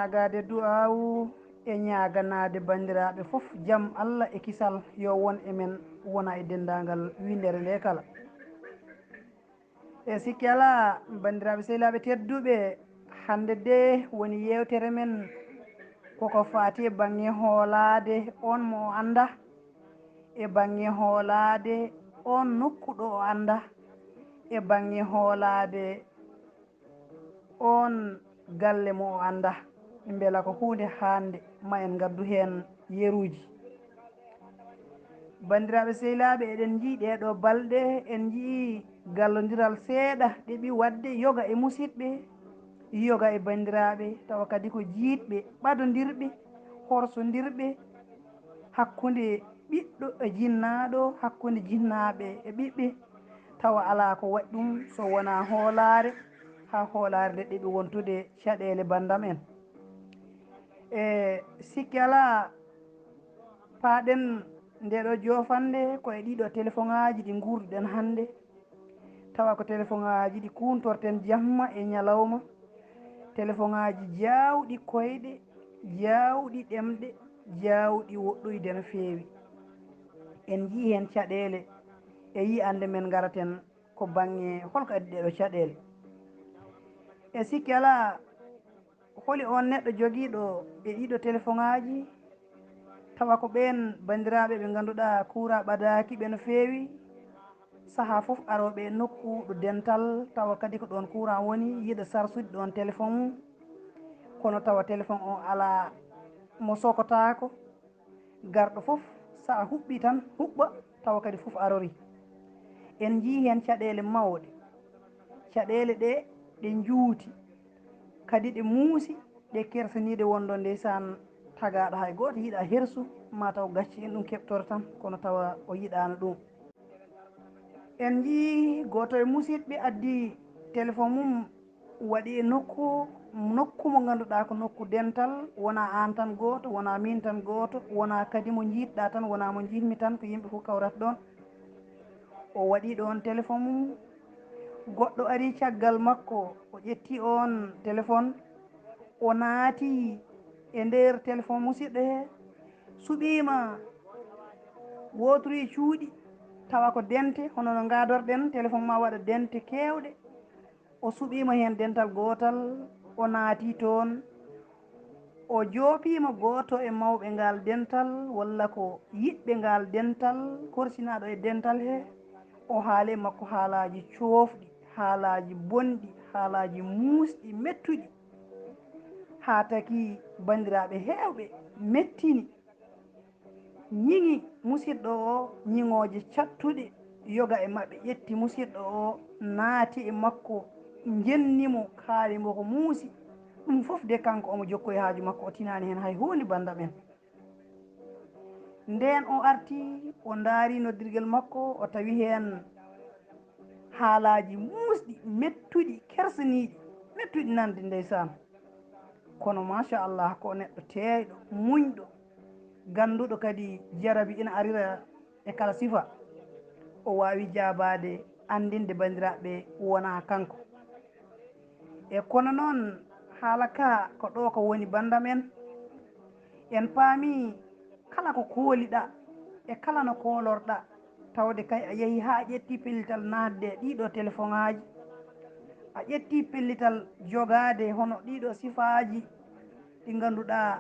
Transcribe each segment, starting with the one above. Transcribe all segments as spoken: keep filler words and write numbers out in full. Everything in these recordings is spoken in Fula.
Ñaagaade du'aawu e ñaaganaade banndiraaɓe fof jam Allah e kisal yo won e men, wona e denndaangal winndere nde kala. E sikki alaa, banndiraaɓe sehilaaɓe tedduɓe, hannde de woni yeewtere men koko faati e baŋŋe hoolaade on mo o anndaa, e baŋŋe hoolaade on nokku ɗo o anndaa, e baŋŋe hoolaade on galle mo o anndaa. Mbela ko huunde haande, ma en ngaddu heen yeruuji. Banndiraaɓe sehilaaɓe, eɗen njii ɗee ɗoo balɗe, en njii gallondiral seeɗa ɗeɓi waɗde yoga e musiɗɓe, yoga e banndiraaɓe, tawa kadi ko jiiɗɓe, ɓadondirɓe, horsondirɓe, hakkunde ɓiɗɗo e jinnaaɗo, hakkunde jinnaaɓe e ɓiɓɓe, tawa alaa ko waɗi ɗum so wonaa hoolaare, haa hoolaare nde ɗeɓi wontude caɗeele banndam en. E sikki alaa, paaɗen ndee ɗoo joofannde ko e ɗii ɗoo telefoŋaaji ɗi nguurduɗen hannde, tawa ko telefoŋaaji ɗi kuuntorten jamma e ñalawma, telefoŋaaji jaawɗi koyɗe, jaawɗi ɗemɗe, jaawɗi woɗɗoyde no feewi. En njii heen caɗeele e yiyannde men ngaraten ko baŋŋe hol ko addi ɗee ɗoo caɗeele. E sikki alaa, holi oon neɗɗo jogiiɗo e ɗii ɗoo telefoŋaaji, tawa ko ɓeen banndiraaɓe ɓe ngannduɗaa kuuraa ɓadaaki ɓe no feewi, sahaa fof arooɓe e nokku ɗo dental, tawa kadi ko ɗoon kuuraa woni, yiɗa sarsude ɗoon telefoŋ mum, kono tawa telefoŋ o alaa mo sokotaako, garɗo fof, so a huɓɓii tan, huɓɓa, tawa kadi fof arorii. En njii heen caɗeele mawɗe. Caɗeele ɗe, ɗe njuuti, kadi ɗe muusi, ɗe kersaniiɗe wonde ndeysaan tagaaɗo hay gooto yiɗaa hersu, maa taw gacce en ɗum keɓtoro tan, kono tawa o yiɗaano ɗum. En njii gooto e musiɗɓe addi telefoŋ mum, waɗi e nokku, nokku mo ngannduɗaa ko nokku dental, wonaa aan tan gooto, wonaa miin tan gooto, wonaa kadi mo njiiɗɗaa tan, wonaa mo njiiɗmi tan, ko yimɓe fof kawrata ɗoon. O waɗi ɗoon telefoŋ mum, goɗɗo ari caggal makko, o ƴetti oon telefoŋ, o naati e nder telefoŋ musiɗɗo hee, suɓiima wooturu e cuuɗi, tawa ko dente, hono no ngaadorɗen, telefoŋ maa waɗa dente keewɗe. O suɓiima heen dental gootal, o naati toon, o joopiima gooto e mawɓe ngaal dental, walla ko yiɗɓe ngaal dental, korsinaaɗo e dental hee, o haali e makko haalaaji coofɗi, haalaaji bonɗi, haalaaji muusɗi, mettuɗi, haa taki banndiraaɓe heewɓe mettini. Ñiŋi musiɗɗo o ñiŋooje cattuɗe, yoga e maɓɓe ƴetti musiɗɗo o, naati e makko, njenni mo, haali mbo ko muusi. Ɗum fof de, kanko omo jokkoyi haaju makko, o tinaani heen hay huunde, banndam en. Ndeen o arti, o ndaari noddirgel makko, o tawi heen haalaaji muusɗi, mettuɗi, kersaniiɗi, mettuɗi nande, ndeysaan. Kono, machallah, ko neɗɗo teeyɗo, muñɗo, gannduɗo kadi jarabi ina arira e kala sifa. O waawi jaabaade, anndinde banndiraaɓe wonaa kanko. E kono noon, haala ka ko ɗo ko woni, banndam en. En paami kala ko kooliɗaa e kala no koolorɗaa, tawde kay a yehii haa a ƴettii pellital naatde e ɗiiɗoo telefoŋaaji, a ƴettii pellital jogaade hono ɗiiɗoo sifaaji ɗi ngannduɗaa,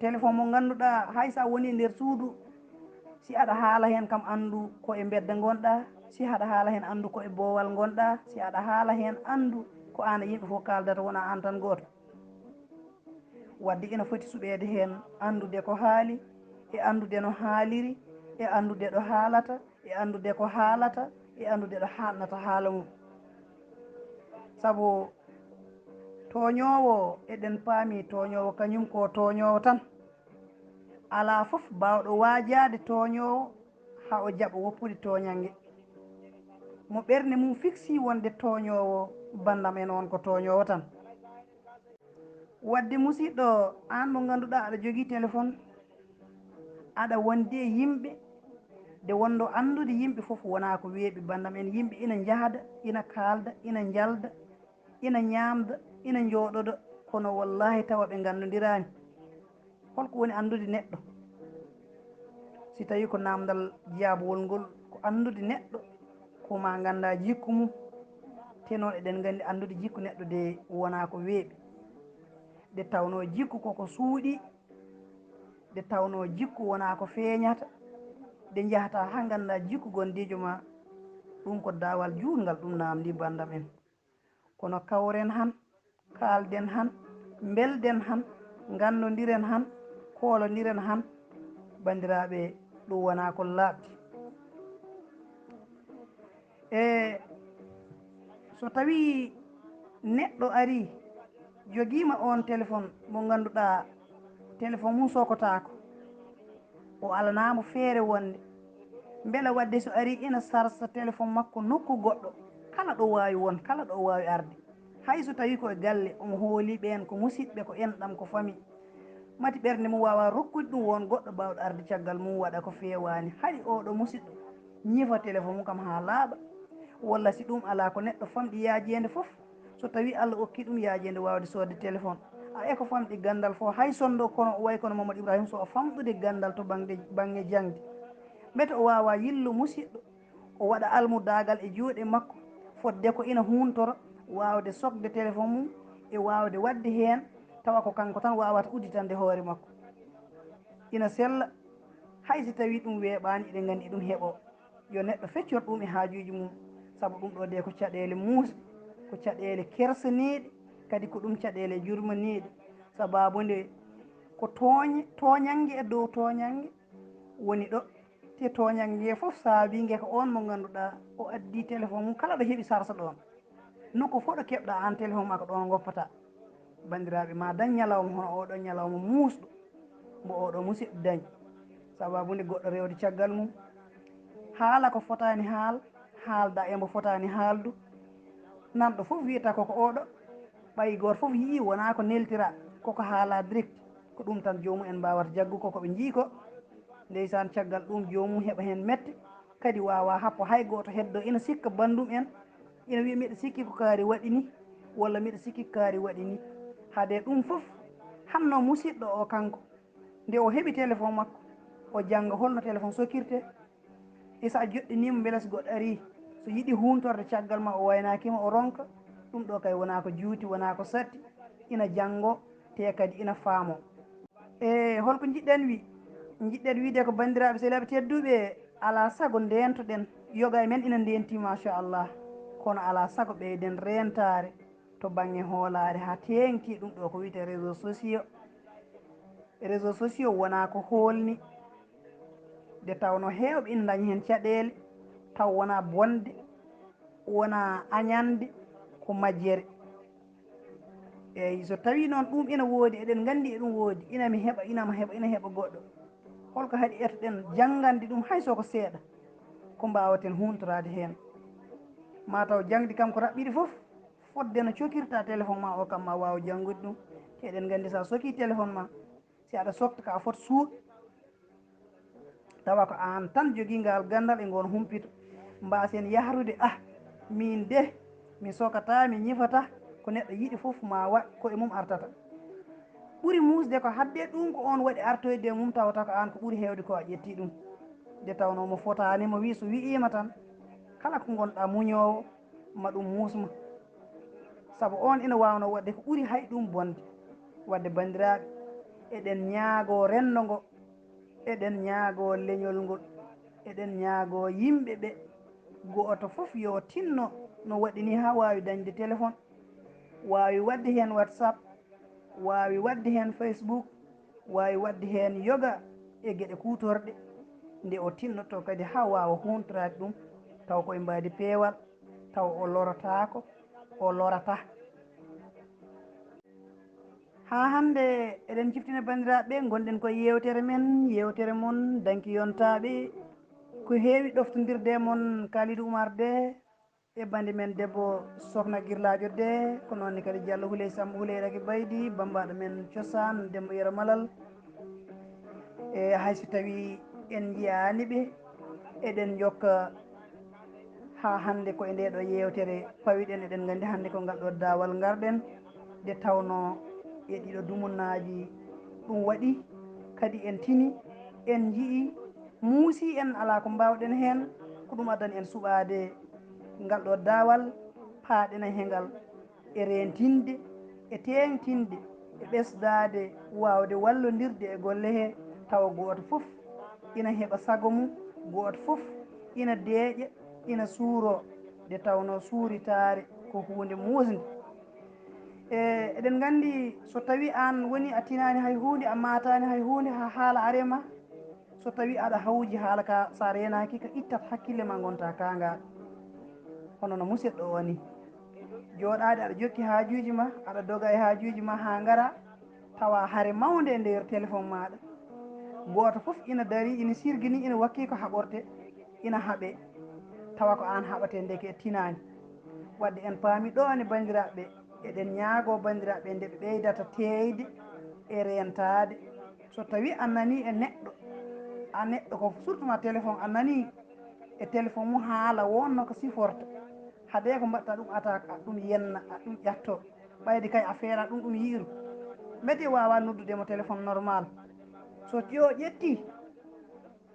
telefoŋ mo ngannduɗaa hay so a wonii nder suudu, si aɗa haala heen kam anndu ko e mbedda ngonɗaa, si aɗa haala heen anndu ko e boowal ngonɗaa, si aɗa haala heen anndu ko aan e yimɓe fof kaaldata, wonaa aan tan gooto. Wadde ina foti suɓeede heen anndude ko haali, e anndude no haaliri, e anndude ɗo haalata, e anndude ko haalata, e anndude ɗo haaɗnata haala mum. Sabu tooñoowo, eɗen paami tooñoowo kañum ko tooñoowo tan. Alaa fof baawɗo waajaade tooñoowo haa o jaɓa woppude tooñannge. Mo ɓernde mum fiksi wonde tooñoowo, banndam en, on ko tooñoowo tan. Wadde musiɗɗo, aan mo ngannduɗaa aɗa jogii telefoŋ, aɗa wondi e yimɓe, nde wonɗo anndude yimɓe fof wonaa ko weeɓi, banndam en, yimɓe ina njahda, ina kaalda, ina njalda, ina ñaamda, ina njooɗoda. Kono wallaahi tawa ɓe nganndondiraani. Holko woni anndude neɗɗo? Si tawii ko naamndal jaabowol ngol, ko anndude neɗɗo, ko maa nganndaa jikku mum. Te noon eɗen nganndi anndude jikku neɗɗo de wonaa ko weeɓi. Nde tawnoo jikku koko suuɗi, nde tawnoo jikku wonaa ko feeñata, nde njahataa haa nganndaa jikku gondiijo maa, ɗum ko daawal juutngal ɗum naamndii banndam en. Kono kawren han, kaalden han, mbelden han, nganndondiren han, koolondiren han, banndiraaɓe, ɗum wonaa ko laaɓti. E so tawii neɗɗo arii, jogiima oon téléphone mo ngannduɗaa, téléphone mum sokotaako, o alanaama feere wonde mbela waɗde so arii ina sarsa téléphone makko nokku goɗɗo, kala ɗo waawi won, kala ɗo waawi arde. Hay so tawii ko e galle, omo hoolii ɓeen ko musiɗɓe, ko enɗam, ko famii. Mati ɓernde mum waawaa rokkude ɗum won goɗɗo baawɗo arde caggal mum waɗa ko feewaani. Hari oo ɗoo musiɗɗo ñifa téléphone mum kam haa laaɓa, walla si ɗum alaa, ko neɗɗo famɗi yaajeende fof, so tawii Allah okkii ɗum yaajeende waawde soodde téléphone. A eko famɗi ganndal fof, hay sonndo kono o wayi kono Mamadou Ibrahima Sow, o famɗude ganndal to baŋde, baŋŋe jaŋde. Mbete o waawaa yillu musiɗɗo, o waɗa almudaagal e juuɗe makko, fodde ko ina huuntoro, waawde sokde téléphone mum e waawde waɗde heen, tawa ko kanko tan waawata udditande hoore makko. Ina sella, hay si tawii ɗum weeɓaani, eɗen nganndi ɗum heɓoo. Yo neɗɗo feccor ɗum e haajuuji mum, sabu ɗum ɗoo de ko caɗeele muusɗe, ko caɗeele kersaniiɗe, kadi ko ɗum caɗeele jurmaniiɗe. Sabaabu nde ko tooñ-, tooñannge e dow tooñannge woni ɗo. Te tooñannge ngee fof saabii nge ko oon mo ngannduɗaa o addi téléphone mum, kala ɗo heɓi sarsa ɗoon. Nokku fof ɗo keɓɗaa aan téléphone maa ko ɗoon ngoppataa. Banndiraaɓe, ma dañ ñalawma hono oo ɗoo ñalawma muusɗo mbo oo ɗoo musiɗɗo dañi. Sabaabu nde goɗɗo rewde caggal mum, haala ko fotaani haal, haalda e mbo fotaani haaldu. Nanɗo fof wiyata ko ko oo ɗoo, ɓay gooto fof yiyii wonaa ko neltiraa, koko haalaa direct. Ko ɗum tan joomum en mbaawata jaggu ko ko ɓe njii ko. Ndeysaan, caggal ɗum joomum heɓa heen mette, kadi waawaa happo hay gooto heddoo ina sikka banndum en, ina wiya mbeɗa sikki ko kaari waɗi ni, walla mbeɗa sikki ko kaari waɗi ni. Hade ɗum fof, hanno musiɗɗo o kanko, nde o heɓi téléphone makko, o jannga holno téléphone sokirtee. E so a joɗɗiniima, mbela so goɗɗo arii, so yiɗi huuntorde caggal ma, o waynaaki ma, o ronka, ɗum ɗoo kay wonaa ko juuti, wonaa ko satti, ina janngoo, te kadi ina faamoo. E holko njiɗɗen wi-, njiɗɗen wiide ko banndiraaɓe sehilaaɓe tedduɓe, alaa sago ndeentoɗen, yoga e men ina ndeentii machallah, kono alaa sago ɓeyden reentaare to baŋŋe hoolaare haa teeŋti ɗum ɗoo ko wiyetee réseaux sociaux. Réseaux sociaux wonaa ko hoolni, nde tawnoo heewɓe ina ndaña heen caɗeele, taw wonaa bonde, wonaa añande, ko majjere. Eey, so tawii noon ɗum ina woodi, eɗen nganndi eɗum woodi, ina mi heɓa, ina ma heɓa, ina heɓa goɗɗo. Holko haɗi etoɗen janngande ɗum, hay so ko seeɗa, ko mbaawaten huuntoraade heen? Ma taw jaŋdi kam ko raɓɓiɗi fof, fodde no cokirta téléphone ma o kam, ma waaw janngude ɗum. Te eɗen nganndi so a sokii téléphone ma, si aɗa sokta ka a fot suuɗ, tawa ko aan tan jogii ngal ganndal e ngoon humpito. Mbaasen yahrude, ah, miin de, mi sokataa, mi ñifataa, ko neɗɗo yiɗi fof ma waɗ, ko e mum artata. Ɓuri muusde ko haɗde ɗum ko oon waɗi artoyde e mum, tawata ko aan ko ɓuri heewde ko a ƴetti ɗum. Nde tawnoo mo fotaani, mo wii so wiyiima tan, kala ko ngonɗaa muñoowo, ma ɗum muusma. Sabu oon ina waawnoo waɗde ko ɓuri hay ɗum bonde. Waɗde banndiraaɓe, eɗen ñaagoo renndo ngo, eɗen ñaagoo leñol ngol, eɗen ñaagoo yimɓe ɓe, gooto fof yo tinno no waɗi ni haa waawi dañde téléphone, waawi waɗde heen WhatsApp, waawi waɗde heen Facebook, waawi waɗde heen yoga e geɗe kuutorɗe, nde o tinnotoo kadi haa waawa huuntoraade ɗum, taw ko e mbaadi peewal, taw o lorotaako, o lorataa. Haa hannde eɗen ciftina banndiraaɓe, ngonɗen ko e yeewtere men, yeewtere mon Danki Yontaaɓe. Ko heewi ɗoftondirde e mon Kalidou Oumar Dé, e bandi men debbo Sokhna Girlaajo Dé, ko noon ne kadi Diallo Houleye Samba Houleye Raky Baydi, bammbaaɗo men cosaan, Demba Yero Malal. E hay so tawii en njiyaani ɓe, eɗen njokka haa hannde ko e ndee ɗoo yeewtere pawiɗen. Eɗen nganndi hannde ko ngal ɗoo daawal ngarɗen, nde tawnoo E ɗiɗo dumunnaaji ɗum waɗi, kadi en tini, en nji'i, muusi en, alaa ko mbaawɗen heen, ko ɗum addani en suɓaade ngal ɗo daawal, paaɗen e ngal e reentinde, e teeŋtinde, e ɓesdaade waawde wallondirde e golle he, tawa gooto fof ina heɓa sago mum, gooto fof ina deeƴa, ina suuroo, nde tawnoo suuritaare ko huunde muusnde. E, eɗen nganndi, so tawii aan woni a tinaani hay huunde, a maataani hay huunde, haa haala aree ma, so tawii aɗa hawji haala ka, so a reenaaki ka, ittat hakkille ma, ngonta kaangaaɗo. Hono no musidɗo o nii. Jooɗaade aɗa jokki haajuuji ma, aɗa doga e haajuuji ma haa ngara, tawa hare mawnde e nder téléphone maaɗa. Gooto fof ina darii, ina sirgini, ina wakkii ko haɓortee, ina haɓee, tawa ko aan haɓatee, ndeke tinaani. Waɗde en paami ɗo ne, banndiraaɓe, eɗen ñaagoo banndiraaɓe nde ɓe ɓeydata teeyde e reentaade. So tawii a nanii e neɗɗo, a neɗɗo ko surtout ma téléphone, a nanii e téléphone mum haala wonno ko siforta, haɗee ko mbaɗta ɗum attaque, aɗa ɗum yenna, aɗa ɗum ƴatto, ɓayde kay a feera ɗum, ɗum yiiru. Mbete waawa noddude mo téléphone normal. So ƴo ƴetti,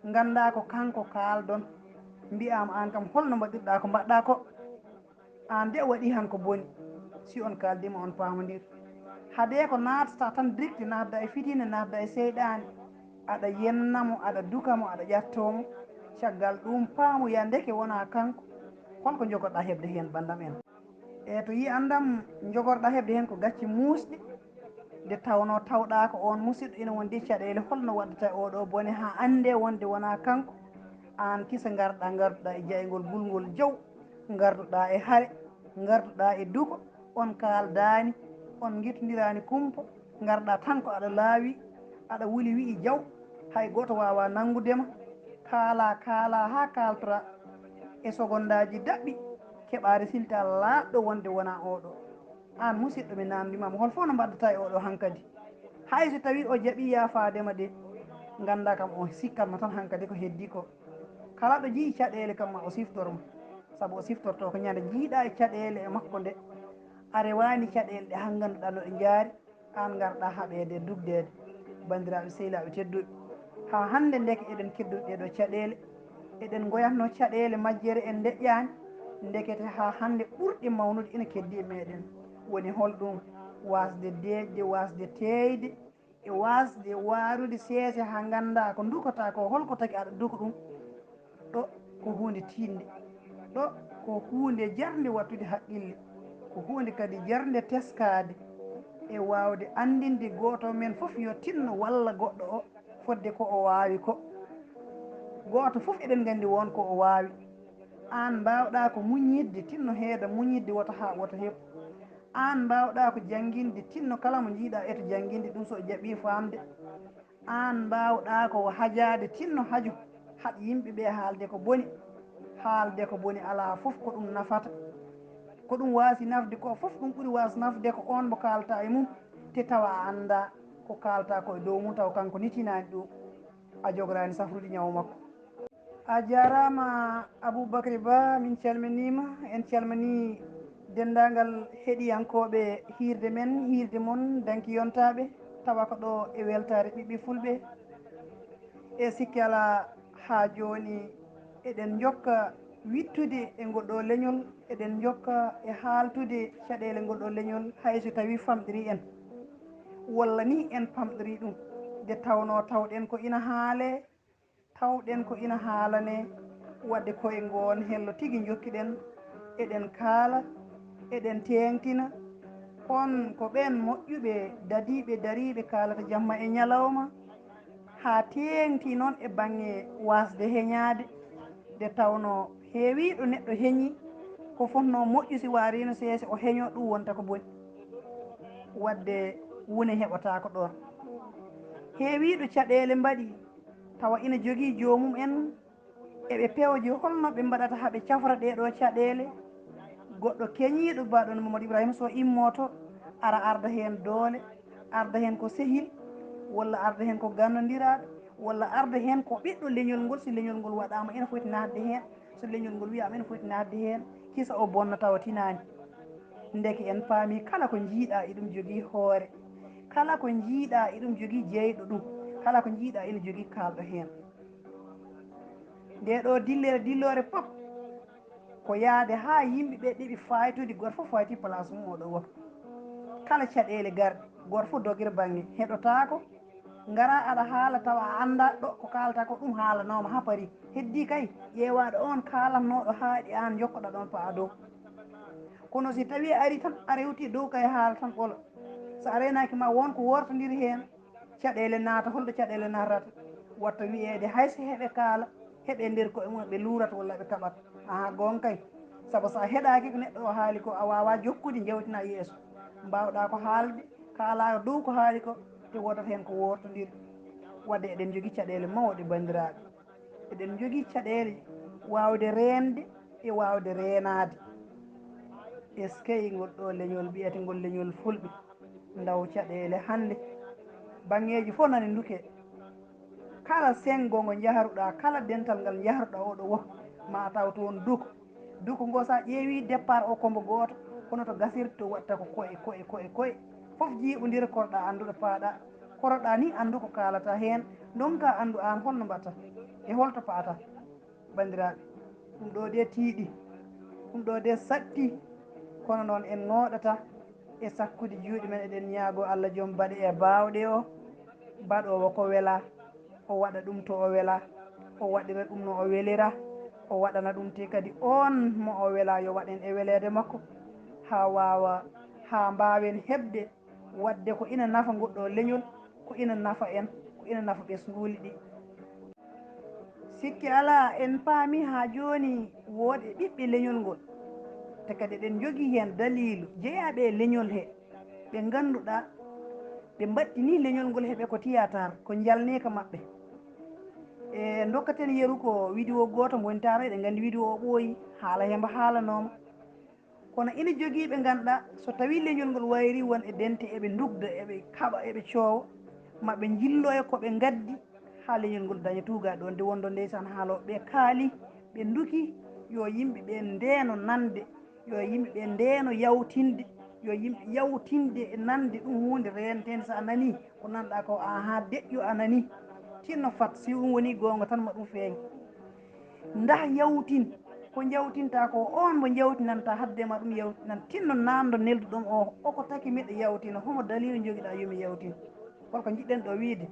nganndaa ko kanko kaaldon, mbiyaama aan kam holno mbaɗirɗaa ko mbaɗɗaa ko. Aan de waɗi han ko boni, si on kaaldiima on paamondir. Haɗee ko naatata tan direct, naatda e fitine, naatda e seyɗaani, aɗa yenna mo, aɗa duka mo, aɗa ƴattoo mo. Caggal ɗum paamoya ndeke wonaa kanko. Holko njogorɗaa heɓde heen, banndam en? E to yi'andam, njogorɗaa heɓde heen ko gacce muusɗe, nde tawnoo tawɗaa ko oon musidɗo ina wondi e caɗeele. Holno waɗdata e oo ɗoo bone haa anndee wonde wonaa kanko? Aan kisa ngarɗaa, ngarduɗaa e jayngol gulngol jaw, ngarduɗaa e hare, ngarduɗaa e duko, on kaaldaani, on ngittondiraani kumpa, ngarɗaa tan ko aɗa laawi, aɗa wuli wi'i jaw, hay gooto waawaa nanngude ma. Kaalaa, kaalaa haa kaaltoraa e sogondaaji daɓɓi, keɓaa résultat laaɓɗo wonde wonaa oo ɗoo. Aan musidɗo, mi naamndiima ma, hol fof no mbaɗdataa e oo ɗoo hankadi? Hay so tawii o jaɓii yaafaade ma de, nganndaa kam o sikkat ma tan hankadi ko heddii ko. Kala ɗo jiyi caɗeele kam ma o siftor ma, sabu o siftorto ko ñande jiiɗaa e caɗeele e makko nde, a rewaani caɗeele ɗe haa ngannduɗaa no ɗe njaari, aan ngarɗaa haɓeede, dugdeede. Banndiraaɓe sehilaaɓe tedduɓe, haa hannde ndeke eɗen keddori ɗee ɗoo caɗeele, eɗen ngoyatno caɗeele majjere en ndeƴƴaani, ndekete haa hannde ɓurɗi mawnude ina keddii e meeɗen. Woni hol ɗum? Waasde deeƴde, waasde teeyde, e waasde waarude seese haa nganndaa ko ndukotaa ko, hol ko tagi aɗa duka ɗum. Ɗo ko huunde tiiɗnde. Ɗo ko huunde jarnde waɗtude haqqille. Ko huunde kadi jarnde teskaade e waawde anndinde gooto men fof yo tinno walla goɗɗo o fodde ko o waawi ko. Gooto fof eɗen nganndi won ko o waawi. Aan mbaawɗaa ko muññitde, tinno heeda muññitde wota haa wota heɓ. Aan mbaawɗaa ko jannginde, tinno kala mo njiiɗaa eto jannginde ɗum so o jaɓii faamde. Aan mbaawɗaa ko hajaade, tinno haju, haɗ yimɓe ɓe haalde ko boni. Haalde ko boni alaa fof ko ɗum nafata. Ko ɗum waasi nafde ko fof, ɗum ɓuri waas nafde ko oon mo kaaltaa e mum, te tawa a anndaa ko kaaltaa ko e dow mum, tawa kanko ni tinaani ɗum. A jogoraani safrude ñawu makko. A jaaraama Aboubacry Ba, min calminiima, en calminii denndaangal heɗiyankooɓe hiirde men, hiirde mon, Danki Yontaaɓe, tawa ko ɗo e weltaare ɓiɓɓe fulɓe. E sikke alaa, haa jooni eɗen njokka wiɗtude e ngol ɗoo leñol, eɗen njokka e haaltude caɗeele ngol ɗoo leñol, hay so tawii famɗirii en. Walla ni en pamɗirii ɗum, nde tawnoo tawɗen ko ina haalee, tawɗen ko ina haalanee, waɗde koye ngoon hello tigi njokki-ɗen, eɗen kaala, eɗen teeŋtina. Kono ko ɓeen moƴƴuɓe, dadiiɓe, dariiɓe kaalata jamma e ñalawma, haa teeŋti noon e baŋŋe waasde heñaade, nde tawnoo heewiiɗo neɗɗo heñii, ko fotnoo moƴƴu si waariino seese o heñoo, ɗum wonta ko boni. Waɗde wune heɓotaako ɗoon. Heewiiɗo caɗeele mbaɗi, tawa ina jogii joomum en, eɓe pewje holno ɓe mbaɗata haa ɓe cafra ɗee ɗoo caɗeele. Goɗɗo keñiiɗo mbaɗono Mamadou Ibrahima Sow immooto, ara arda heen doole, arda heen ko sehil, walla arda heen ko gannondiraaɗo, walla arda heen ko ɓiɗɗo leñol ngol, si leñol ngol waɗaama ina foti naatde heen, so leñol ngol wiyaama ina foti naatde heen, kisa o bonna tawa tinaani. Ndeke en paami kala ko njiiɗaa eɗum jogii hoore. Kala ko njiiɗaa iɗum jogii jeyɗo ɗum, kala ko njiiɗaa ina jogii kaalɗo heen. Nde ɗo dillere dilloore pop ko yahde haa yimɓe ɓe ɗiɓi faytodi, gooto fof fayti place mum oɗo waktu. Kala caɗeele garɗe, gooto fof dogere bannge, heɗotaako, ngara aɗa haala tawa a anndaa ɗo ko kaalata ko ɗum haalanooma haa paari. Heddii kay, ƴeewaaɗo oon kaalatnooɗo haaɗi aan njokkoɗaa ɗoon paa dow. Kono si tawii a arii tan, a rewtii dow kay haala tan ɓolo. So a reenaaki ma won ko woortondiri heen, caɗeele naata, holɗo caɗeele naatata? Watta wiyeede hay so heɓe kaala, heɓe nder koye mum ɓe luurata walla ɓe kaɓata. Aha, goonga kay. Sabu so a heɗaaki ko neɗɗo o haali ko, a waawaa jokkude njawtina yeeso. Mbaawɗaa ko haalde, kaalaa dow ko haali ko, te woodata heen ko woortondiri. Waɗde eɗen njogii caɗeele mawɗe, banndiraaɓe. Eɗen njogii caɗeele waawde reende e waawde reenaade. Eskey, ngol ɗo leñol mbiyetee ngol leñol fulɓe, ndaw caɗeele hannde. Baŋŋeeji fof nani ndukee. Kala senngo ngo njahruɗaa, kala dental ngal njahruɗaa oɗo waktu, ma a taw toon duko. Duko ngo, so a ƴeewii départ o ko mbo gooto, kono to gasirta to waɗta ko koye, koye, koye, koye. Fof jiiɓondira, koroɗaa annduɗo paaɗaa. Koroɗaa nii anndu ko kaalata heen, ndonkaa anndu aan holno mbaɗta e holto paataa. Banndiraaɓe, ɗum ɗo de tiiɗi, ɗum ɗo de satti, kono noon en ŋooɗata e sakkude juuɗe men, eɗen ñaagoo Allah joom baɗe e baawɗe o, baɗoowo ko welaa, o waɗa ɗum to o welaa, o waɗira ɗum no o welira, o waɗana ɗum te kadi oon mo o welaa yo waɗ en e weleede makko, haa waawa, haa mbaawen heɓde waɗde ko ina nafa ngol ɗo leñol, ko ina nafa en, ko ina nafa ɓesnguuli ɗi. Sikke alaa, en paami haa jooni wooɗɓe ɓiɓɓe leñol ngol, te kadi eɗen njogii heen daliilu jeyaaɓe e leñol he, ɓe ngannduɗaa ɓe mbaɗtinii leñol ngol he ɓe ko tiyaatar, ko njalniika maɓɓe. E ndokkaten yeru ko vidéo gooto mo woni taaro, eɗen nganndi vidéo o ɓooyi, haala he mbo haalanooma. Kono ina jogii ɓe ngannduɗaa, so tawii leñol ngol wayrii won e dente, eɓe ndugda, eɓe kaɓa, eɓe coowa, ma ɓe njilloya ko ɓe ngaddi, haa leñol ngol daña tuugaa ɗoon. Nde wonɗo ndeysaan haalooɓe ɓe kaali, ɓe nduki, yo yimɓe ɓe ndeeno nande, yo yimɓe ɓe ndeeno yawtinde, yo yimɓe yawtinde e nande ɗum huunde reenteende. So a nanii ko nanɗaa ko, ahaa, deƴƴo a nanii, tinno fat, si ɗum wonii goonga tan ma ɗum feeñ. Ndah yawtin, ko njawtinta ko, oon mo njawtinanta hadde ma ɗum yawtinan, tinno nanndo nelduɗon o, o ko taki miɗo yawtina, homo daliilu njogiɗaa yo mi yawtin? Holko njiɗɗen ɗo wiide?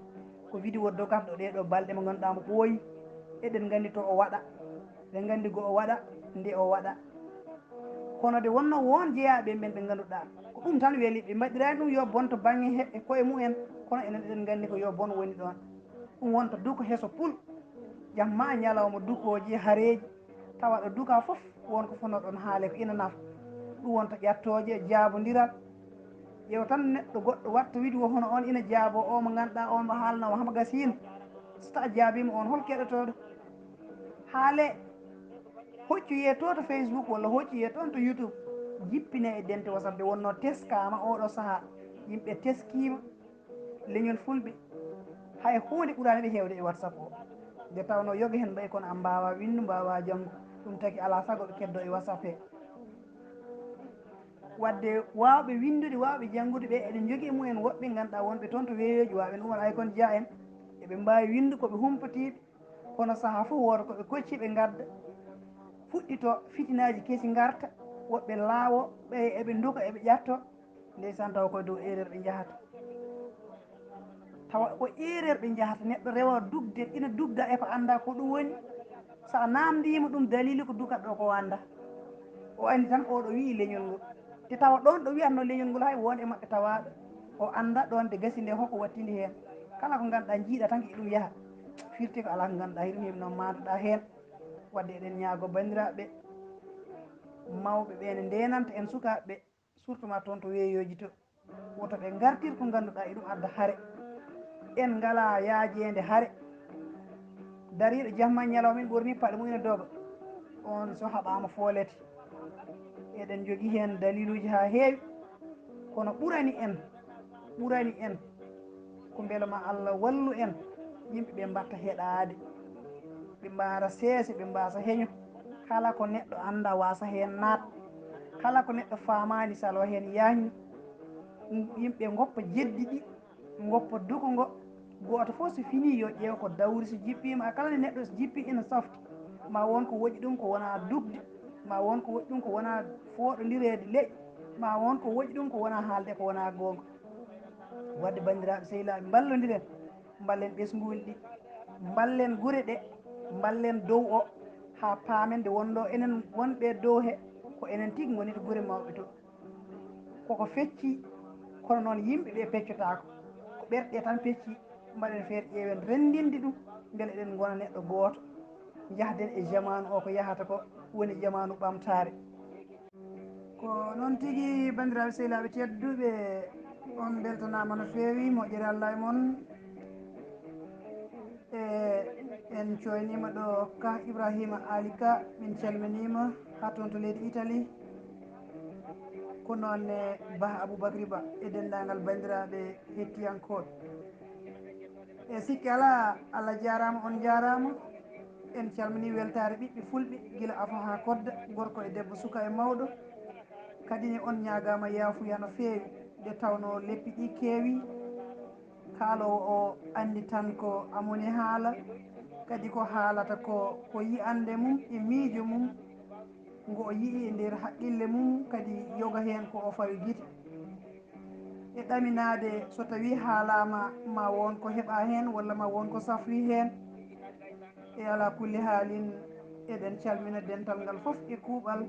Ko vidéo dogatɗo ɗee ɗo balɗe mo ngannduɗaa mo ɓooyi, eɗen nganndi to o waɗa, eɗen nganndi go o waɗa, nde o waɗa. Kono de wonno won jeyaaɓe men ɓe ngannduɗaa ko ɗum tan weli ɓe, mbaɗiraani ɗum yo bon to baŋŋe he e koye mumen, kono enen eɗen nganndi ko yo bon woni ɗoon. Ɗum wonta duko heso pul, jamma ñalawma dukooji, hareeji, tawa ɗo duka fof won ko fonno ɗon haale ko ina nafa. Ɗum wonta ƴattooje, jaabondiral. Ƴeew tan neɗɗo goɗɗo watta vidéo hono on ina jaabo o mo ngannduɗaa on mo haalnoo hama gasiino. So tawa jaabiima on hol keɗotooɗo? Haale hoccu yee to to Facebook walla hoccu yee toon to YouTube. Jippine e dente wasabde wonno teskaama oɗo sahaa. Yimɓe teskiima. Leñol fulɓe, hay huunde ɓuraani ɓe heewde e WhatsApp o. Nde tawnoo yoga heen mbayi kono a mbaawaa winndu, mbaawaa janngu, ɗum taki alaa sago ɓe keddoo e WhatsApp he. Waɗde waawɓe winndude, waawɓe janngude ɓe, eɗen njogii e mumen woɓɓe ngannduɗaa wonɓe toon to weeyoji, waawen umar ay kon jeyaa en, eɓe mbaawi winndu ko ɓe humpitiiɓe. Kono sahaa fof wooda ko ɓe kocci ɓe ngadda, fuɗɗito fitinaaji kesi ngarta, woɓɓe laawo ɓe eɓe nduka eɓe ƴatto. Ndeysaan, tawa koye dow erreur ɓe njahata. Tawa ko erreur ɓe njahata, neɗɗo rewa dugde, ina dugda e ko anndaa ko ɗum woni. So a naamndiima ɗum daliili ko dukat ɗo ko anndaa. O anndi tan oɗo wiyi leñol ngol. Te tawa ɗoon ɗo wiyatnoo leñol ngol hay won e maɓɓe tawaaɓe. O anndaa ɗoon de gasi nde hoko wattindi heen. Kala ko ngannduɗaa njiiɗa tan ko ɗum yaha. Firti ko alaa ko ngannduɗaa hiɗum heɓi noon maanduɗaa heen. Waɗde eɗen ñaago banndiraaɓe mawɓe ɓe ne ndeenanta en sukaaɓe ɓe. Surtout ma toon to weeyoji to, woto ɓe ngartir ko ngannduɗaa e ɗum adda hare. En ngalaa yaajeende hare. Dariiɗo jamma ñalawma en ɓorni paɗe mum ina doga, on so haɓaama foolete. Eɗen njogii heen daliluuji haa heewi, kono ɓurani en, ɓurani en ko mbele ma Allah wallu en, yimɓe ɓe mbatta heɗaade, ɓe mbaara seese, ɓe mbaasa heño. Kala ko neɗɗo anndaa waasa heen naat, kala ko neɗɗo faamaani salo heen yaajno. Yimɓe ngoppa jeddi ɗi, ngoppa duko ngo. Gooto fof so finii yo ƴeew ko dawri, so jippiima, kala ne neɗɗo so jippii ina safti. Ma won ko woƴi ɗum ko wonaa dukde, ma won ko woƴi ɗum ko wonaa fooɗondireede leƴƴi, ma won ko woƴi ɗum ko wonaa haalde ko wonaa goonga. Waɗde banndiraaɓe sehilaaɓe, mballondiren, mballen ɓesnguuli ɗi, mballen gure ɗe, mballen dow o, haa paamen nde wonɗo enen wonɓe dow he, ko enen tigi ngoni to gure mawɓe to. Koko fecci, kono noon yimɓe ɓe peccotaako, ko ɓerɗe tan pecci. Mbaɗen feere ƴeewen renndinde ɗum, mbele eɗen ngona neɗɗo gooto, njahden e jamaanu o ko yahata ko, woni jamaanu ɓamtaare. Ko noon tigi, banndiraaɓe sehilaaɓe tedduɓe, on mbeltanaama no feewi, moƴƴere Allah e mon. E en coyniima ɗo Ka Ibrahima Ali Ka, min calminiima haa toon to leydi Italie. Ko noon ne Bah Aboubacry Ba e denndaangal banndiraaɓe hettiyankooɓe. E sikke alaa, Allah jaaraama, on njaaraama. En calminii weltaare ɓiɓɓe fulɓe, gila afo haa kodda, gorko e debbo, suka e mawɗo. Kadi ne on ñaagaama yaafuya no feewi, nde tawnoo leppi ɗi keewi. Kaaloowo o anndi tan ko amoni haala, kadi ko haalata ko, ko yi'annde mum e miijo mum, ngo o yi'i e nder haqqille mum, kadi yoga heen ko o fawi gite. E ɗaminaade, so tawii haalaama, ma won ko heɓaa heen, walla ma won ko safrii heen. E alaa kulli haalin, eɗen calmina dental ngal fof e kuuɓal.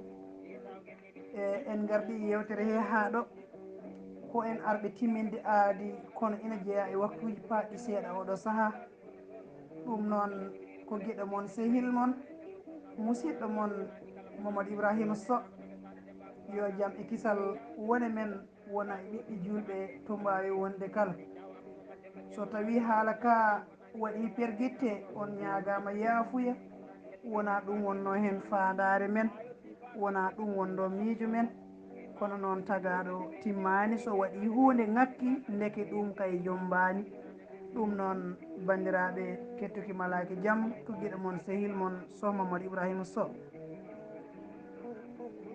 E en ngardi e yeewtere he haa ɗo, ko en arɓe timminde aadi, kono ina jeyaa e waktuuji paaɗɗi seeɗa oɗo sahaa. Ɗum noon ko giɗo mon, sehil mon, musidɗo mon, Mamadou Ibrahima Sow. Yo jam e kisal wone men, wona e ɓiɓɓe juulɓe to mbaawi wonde kala. So tawii haala ka waɗii pergitte, on ñaagaama yaafuya. Wonaa ɗum wonnoo heen faandaare men, wonaa ɗum wonnoo miijo men. Kono noon, tagaaɗo timmaani, so waɗii huunde ŋakki, ndeke ɗum kay jommbaani. Ɗum noon, banndiraaɓe, kettuki malaaki jam, ko giɗo mon, sehil mon, Soh Mamadou Ibrahima Soh.